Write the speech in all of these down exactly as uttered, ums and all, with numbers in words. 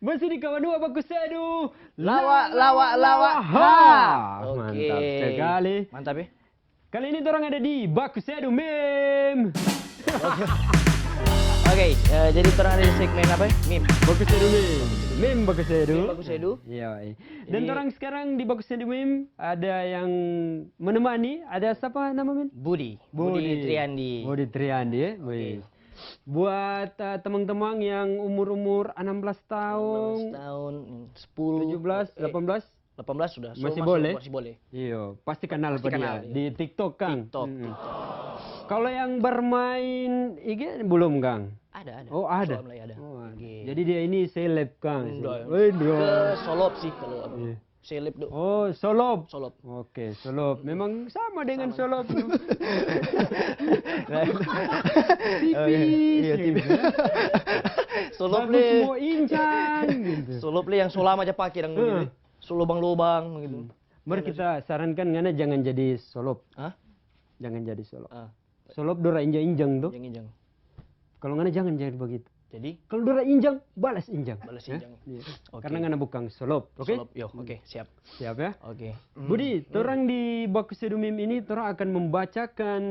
Pasti di kawan dua baku sedu. Lawa, lawa, lawa, ha. Ha. Oke. Mantap sekali. Mantap ya. Kali ini torang ada di Baku Sedu Meme. Oke. Oke, eh, jadi torang ada di segmen apa ya? Meme. Baku Sedu Meme. Meme Baku Sedu. Meme Baku Sedu. Iya, iya. Dan torang sekarang di Baku Sedu Meme ada yang menemani, ada siapa nama, Meme? Budi. Budi. Budi Triandi. Budi Triandi, ya. Oke. Wih. Buat, eh, teman-teman yang umur-umur enam belas tahun, enam belas tahun, sepuluh, tujuh belas, eh, delapan belas, delapan belas sudah. So, masih boleh? Masih boleh. Iyo, pasti kenal. Pasti kenal, iya. Di TikTok, kan? TikTok, mm-mm. TikTok. Kalau yang bermain I G belum, Kang? Ada, ada. Oh, ada? Soal mulai ada. Oh, ada. I G. Jadi dia ini seleb, Kang? Enggak. Oh, enggak. Ke solop sih kalau apa. Iya. Seleb do. Oh, solop. Solop. Oke, solop. Memang sama dengan solop. Tipis, iya, gitu. Tipis. Solop le. Bagus mo injang, gitu. Solop le yang so lama ja pake dang, gitu. So lobang-lobang, gitu. Mari kita sarankan ngana jangan jadi solop. Hah? Jangan jadi solop. Ah. Solop dora injang-injang to. Injang-injang. Kalau ngana jangan jadi bagitu. Jadi? Kalau dora injang, balas injang. Balas injang. Iya. Oke. Karena ngana bukang solop, oke? Solop, yo, oke, siap. Siap ya? Oke. Budi, torang di Baku Sedu Meme ini, torang akan membacakan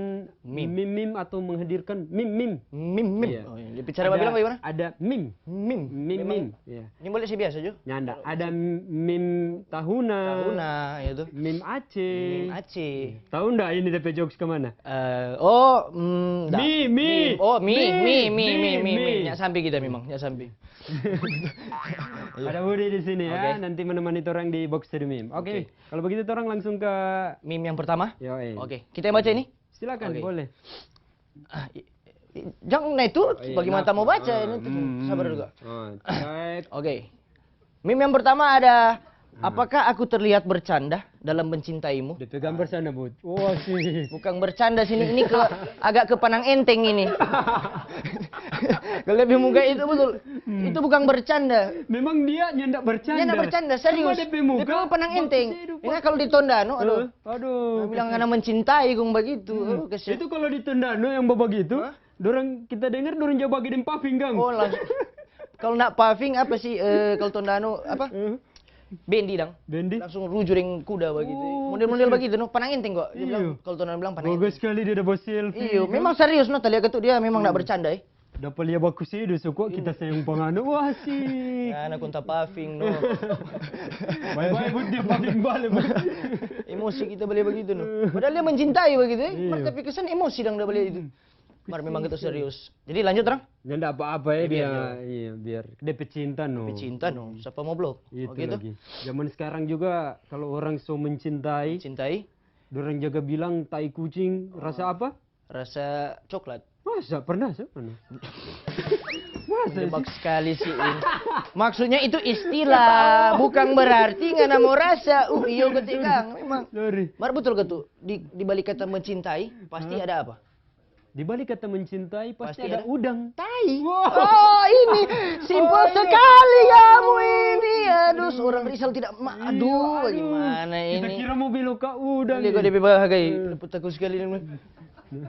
meme, meme atau menghadirkan meme, meme. Meme, meme. Iya. Oh, iya. Cara babilang bagaimana? Ada meme. Meme. Meme, meme. Iya. Ini boleh sih biasa jo. Nyanda. Ada meme tahuna. Tahuna, ya tuh. Meme Aceh. Meme Aceh. Tahu ndak ini depe jokes kemana? Eh, oh, mm, ndak. Mi, mi. Oh, mi, mi, mi, mi, mi. Nyak sampe kita memang, nyak sampe. Ada Budi di sini ya, nanti menemani torang di Baku Sedu Meme. Oke, kalau begitu torang langsung ke meme yang pertama. Yo, eh. Oke, kita yang baca ini? Silakan, boleh. Ah, i-, i-, jangan, nah itu bagaimana mau baca ini tuh? Sabar juga. Oke. Meme yang pertama ada, apakah aku terlihat bercanda dalam mencintaimu? Depe gambar sana, Bud. Wah, sih. Bukan bercanda sini, ini ke, agak ke Panang Enteng ini. Kalau depe muka itu betul, itu bukan bercanda. Memang dia nyanda bercanda. Nyanda bercanda, serius. Cuma depe muka, depe muka Panang Enteng. Ini kalau di Tondano, aduh. Aduh, bilang ngana mencintai kong bagitu. Aduh, kasihan. Itu kalau di Tondano yang bagitu, dorang, kita dengar dorang ja bage deng paving, Kang. Oh, langsung. Kalau ndak paving, apa sih, eh, kalau Tondano, apa? Bendi dang. Bendi? Langsung ruju deng kuda bagitu. Oh, model-model bagitu, no. Panang Enteng kok. Dia bilang, kalau Tondano bilang Panang Enteng. Bagus sekali dia ada bawa selfie, kan? Iyo, memang serius, no. Talihat itu dia memang ndak bercanda, eh. Dapa lia Baku Sedu, so kok kita sayang pangana. Wah, sih. Ngana kong ta paving, no. Bye-bye, Bud, dia paving bale, Bud. Emosi kita bale bagitu, no. Padahal dia mencintai bagitu, eh. Mar tapi kesan emosi dang da bale itu. Mar memang kita serius. Jadi lanjut, Rang. Nyanda apa-apa, ya, biar, iya, biar depe cinta, no. Depe cinta, no. Sapa mo blok? Itu lagi. Zaman sekarang juga, kalau orang so mencintai, dorang jaga bilang, "Tai kucing rasa apa?" Rasa coklat. Masa? Pernah, so? Pernah. Masa sih? Jebak sekali sih ini. Maksudnya itu istilah, bukan berarti ngana mo rasa. Uh, iyo, ketikang, memang. Sorry. Mar betul ke tu? Di, di balik kata mencintai, pasti ada apa? Di balik kata mencintai, pasti ada udang. Tai. Wow. Oh, ini simple sekali kamu ini. Aduh, seorang Rizal tidak ma-, aduh, bagaimana ini? Kita kira mo belok ka udang. Lihat kok depe bahagai. Dapat takut sekali ini.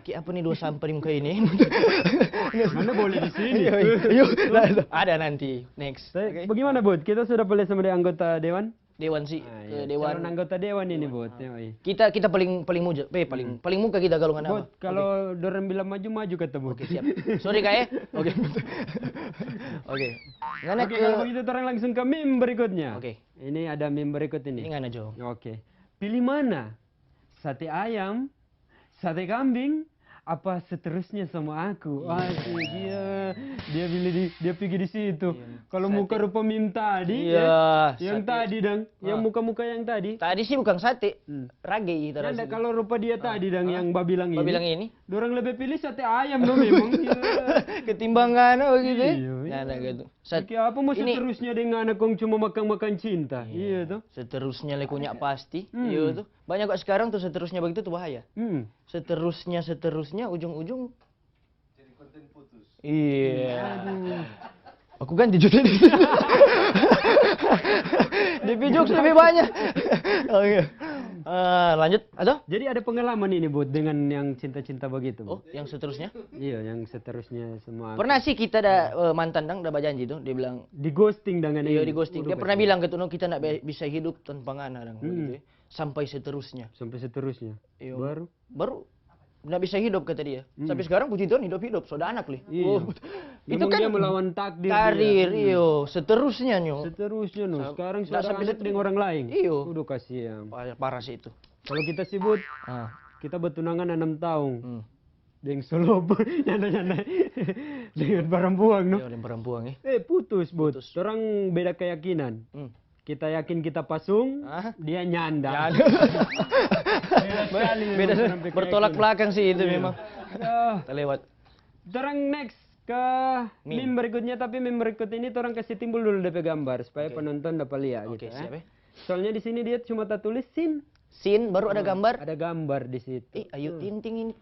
Ki apa nih dua sampah di muka ini? Mana boleh di sini? Ayo, ayo. Ada nanti. Next. Oke. Bagaimana, Bud? Kita sudah boleh sama dengan anggota dewan? Dewan sih, ke dewan. Calon anggota dewan ini, Bud. Yoi. Kita, kita paling, paling muka, eh, paling, paling muka kita kalau ngana. Bud, kalau dorang bilang maju, maju kata, Bud. Oke, siap. Sorry, Kak, eh. Oke. Oke. Ngana ke. Oke, kalau begitu, torang langsung ke meme berikutnya. Oke. Ini ada meme berikut ini. Ini ngana, Jo. Oke. Pilih mana? Sate ayam, sate kambing, apa seterusnya sama aku? Wah, sih, dia, dia pilih di, dia pigi di situ. Iya. Kalau muka rupa meme tadi, ya, yang tadi dang, yang muka-muka yang tadi. Tadi sih bukan sate, rage itu rasanya. Kalau rupa dia tadi dang, yang babilang ini, dorang lebih pilih sate ayam dong memang. Iya. Ketimbang ngana begitu, ya? Iya, iya. Nah, nah, gitu. Sat-, kayak apa mau ini seterusnya dengan anak kong cuma makan-makan cinta? Iya, toh? Seterusnya le kong nyak pasti. Iya, toh? Banyak kok sekarang tuh seterusnya begitu tuh bahaya. Seterusnya, seterusnya, ujung-ujung jadi konten putus. Iya. Aduh. Aku ganti judul di sini. Depe jokes lebih banyak. Oke. Eh, lanjut, atau? Jadi ada pengalaman ini, Bud, dengan yang cinta-cinta begitu, Bud? Oh, yang seterusnya? Iya, yang seterusnya semua. Pernah sih kita ada eh, mantan dang, ada bajanji tuh, dia bilang di ghosting dengan iya, ini. Di ghosting. Dia pernah bilang gitu, no, kita ndak be- bisa hidup tanpa ngana dang, hmm. Begitu ya. Sampai seterusnya. Sampai seterusnya. Iya. Baru? Baru ndak bisa hidup kata dia. Hmm. Sampai sekarang puji Tuhan hidup-hidu, so ada anak lih. Iya. Oh. Itu kan dia melawan takdir. Karir, dia. Hmm. Iyo, seterusnya nyo. Seterusnya no. Sekarang sudah ada anak dengan orang lain. Iyo. Udah kasihan. Parah, parah sih itu. Kalau kita sebut, ah. Kita bertunangan enam tahun. Hmm. Deng solo nyanda-nyanda dengan perempuan no. Iya, dengan perempuan eh. Eh putus, Bud. Putus. Orang beda keyakinan. Hmm. Kita yakin kita pasung, ah? Dia nyanda. Nyanda. Beda bertolak belakang sih itu iya. Memang. Ah. Terlewat. Terang next ke meme. Meme berikutnya, tapi meme berikut ini orang kasih timbul dulu depe gambar supaya okay. Penonton dapat lihat okay, gitu siap, ya. Eh. Soalnya di sini dia cuma tertulis scene. Scene baru ada hmm, gambar. Ada gambar di situ. Ih, ayu hmm. Ting ting ini.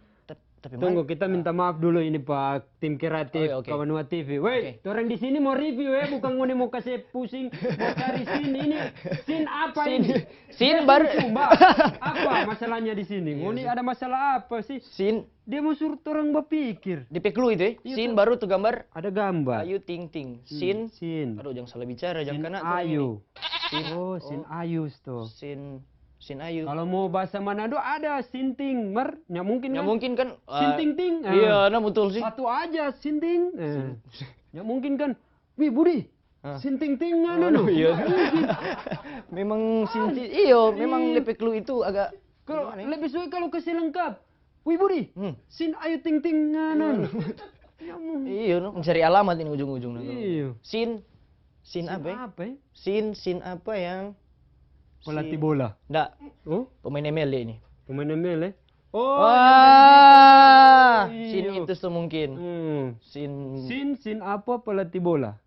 Tapi tunggu, kita minta maaf dulu ini Pak tim kreatif oh, iya, okay. Kawan Wa T V. Weh, okay. Orang di sini mau review ya, bukan ngoni mau kasih pusing, mau cari scene ini. Scene apa scene. Ini? Scene baru. Apa masalahnya di sini? Iya, ngoni ada masalah apa sih? Scene. Dia mau suruh orang berpikir. Di peklu itu ya? Iya, scene baru tuh gambar. Ada gambar. Ayu ting ting. Hmm, scene. Scene. Aduh, jangan salah bicara, jangan kena. Ayu. Scene. Oh, scene oh. Ayu tuh. Scene. Sin Ayu. Kalau mau bahasa Manado ada sinting, mer, nya mungkin kan. Nya mungkin kan. Sinting ting. Iya, nah betul sih. Satu aja sinting. Eh. Nya mungkin kan. Wih, Budi. Ah. Sinting ting ngana no. Iya. Memang sinting, iyo, memang depe clue itu agak. Kalau lebih suwe kalau kasih lengkap. Wih, Budi. Hmm. Sin Ayu ting ting ngana no. Iyo, no, mencari alamat ini ujung-ujungnya. Iyo. Sin Sin apa? Apa ya? Sin sin apa yang pelatih bola? Ndak. Oh? Pemain M L ini. Pemain M L ya? Oh, ah, sin itu tuh mungkin. Hmm. Sin sin sin apa pelatih bola?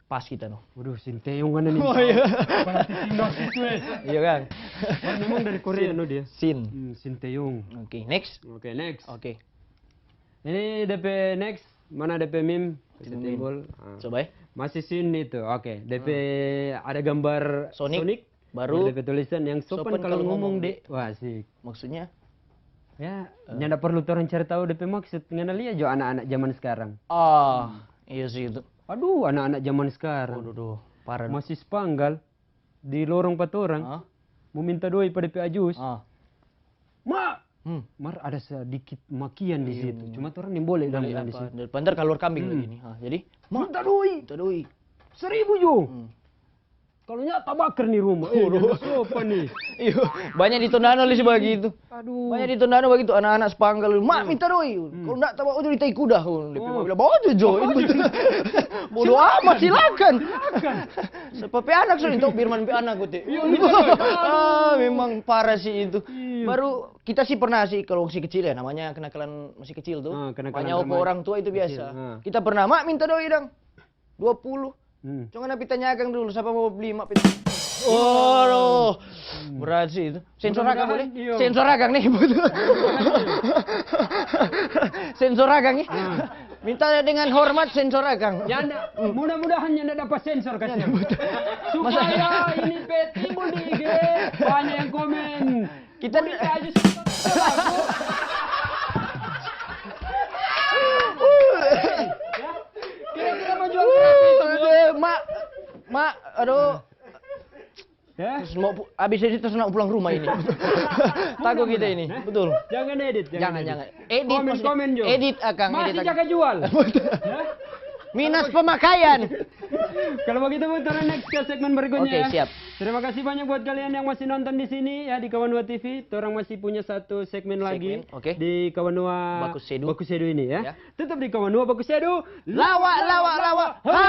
Pas kita no. Waduh, Sin Teung kan ini. Oh, iya. Pelatih timnas itu ya. Iya kan? Memang dari Korea no dia. Sin. Hmm, Sin Teung. Oke, okay, next. Oke, okay, next. Oke. Okay. Ini depe next, mana depe meme? Timbul. Ah. Coba ya. Masih scene itu. Oke, depe hmm. Ada gambar Sonic, Sonic baru depe tulisan yang sopan, sopan kalau ngomong, ngomong dek. Wah, sih. Maksudnya? Ya, uh. Nyanda perlu orang cari tahu depe maksud. Ngana lihat jo anak-anak zaman sekarang. Ah, hmm. Iya sih itu. Aduh, anak-anak zaman sekarang. Waduh, parah. Masih spanggal di lorong pa torang. Ah. Mau minta doi pa depe ajus. Ah. Ma, Hmm. Mar ada sedikit makian di situ. Iya, cuma orang yang boleh bilang di situ. Pantar keluar kambing hmm. Lagi nih. Ah, jadi, minta doi. Minta doi. Seribu jo. Hmm. Kalau nyata bakar nih rumah. Eh, oh, sopan nih. Iyo, banyak di Tondano lih begitu. Aduh. Banyak di Tondano begitu anak-anak spanggal. Mak hmm. Minta doi. Hmm. Kalau enggak tahu itu ditai kuda. Oh. Dia bilang, "Bawa tu jo." Bodoh amat, silakan. Silakan. Seperti anak so itu Firman pe anak gitu. Iya, ah, memang parah sih itu. Iya. Baru kita sih pernah sih kalau masih kecil ya, namanya kenakalan masih kecil tuh. Ah, kenakalan manyao ke orang tua itu biasa. Ah. Kita pernah, "Mak, minta doi dang." Dua puluh. Hmm. Cuma napi tanyakan dulu siapa mau beli mak pintu. Oh, hmm. Berat sih itu. Sensor akang boleh? Iya. Sensor akang nih. Sensor akang nih. Ah. Minta dengan hormat sensor akang. Ya, mudah-mudahan nyanda dapat sensor kasih. Supaya ini pe timbul di I G banyak yang komen. Kita di aja. Kira-kira mau jual berapa itu? Mak, mak, aduh. Ya? Terus mau habis ini terus nak pulang rumah ini. Takut kita ini, betul. Jangan edit, jangan, jangan. Edit, komen, komen jo. Edit akang. Masih jaga jual. Minas pemakaian. Kalau begitu, torang next ke segmen berikutnya. Oke, siap. Terima kasih banyak buat kalian yang masih nonton di sini ya di Kawan Dua T V. Torang masih punya satu segmen lagi oke. Di Kawan Dua Baku Sedu ini ya. Tetap di Kawan Dua Baku Sedu. Lawa, lawa, lawa. Ha!